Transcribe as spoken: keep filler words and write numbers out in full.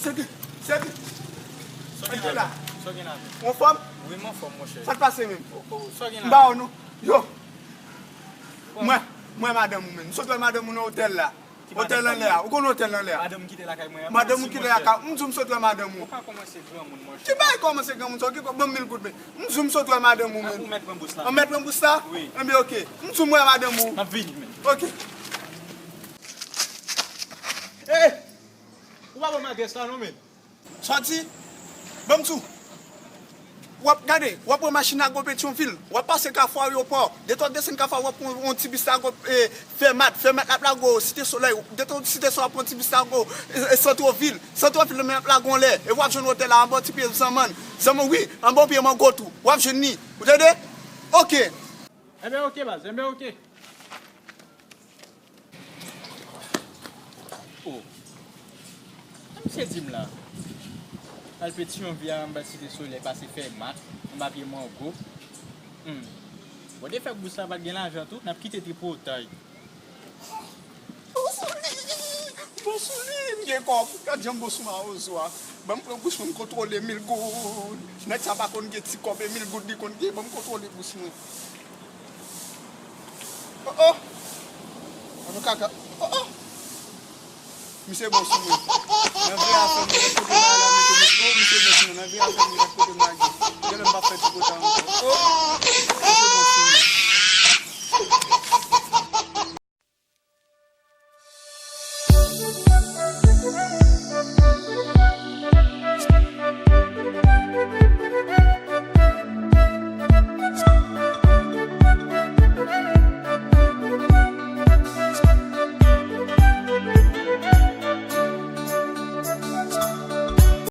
Sèki, sèki. Sa w gen la? Sa w gen la? Ou anfòm? Wi, m anfòm, monchè. Sa k pase menm? M ba w non. Yo. Mwen, mwen madanm ou menm. M sot wè madanm ou nan otèl la. Otèl anlè a. Ou konn otèl anlè a? Madanm ou kite lakay mwen an. Madanm ou kite lakay. M di w m sot wè madanm ou. Ou pa kòmanse granmoun, monchè. Ki bagay kòmanse granmoun sa? Ki kò-, ban m mil goud men. M di w m sot wè madanm ou menm. Ou mèt pran bous la. Ou mèt pran bous la? Wi. Enben, oke. M di w m wè madanm ou. M ap vini menm. Oke. Hey! Ou pa ban m adrès la non, men. Sòti. Ban m di w. W ap gade, w ap pran machin la gwo Petyonvil. W ap pase Kafou Ayewopò. Depi w ap desann Kafou, w ap pran yon ti bis la gwo, e, Fèmat. Fèmat la ap lage w Site Solèy. Depi w Site Solèy, w ap pran ti bis la gwo, e, e, Santrovil. Santrovil menm ap lage w anlè. E w ap jwenn otèl la anba yon ti pye zanmann. Zanmann, wi, anba yon pye mango tou. W ap jwenn li. Ou tande? Oke. Enben, oke, baz. Enben, oke. Oh. Sa misye di m la? Al Petyonvil anba Site Solèy, pase Fèmat, anba pye mango. Hmm. Bon, te fè bous la pa t gen lajan tou, n ap kite tripotay. Bon sou li! Bon sou li! M gen kòb. Gad jan m bon sou mawozo a. Ban m pran bous mwen, m kontwole mil goud. Nèg sa pa konn gen ti kòb, e mil goud li konn gen. Ban m kontwole bous mwen. Oh, oh. An nou kaka. Oh, oh. Misye bon sou mwen. Nan vye afè m, gad kote m ale la, mete misye. Oh, misye bon sou mwen. Nan vye afè m, gad kote m lage. Genlè m p ap fè ti pota ankò. Oh. Misye bon sou mwen.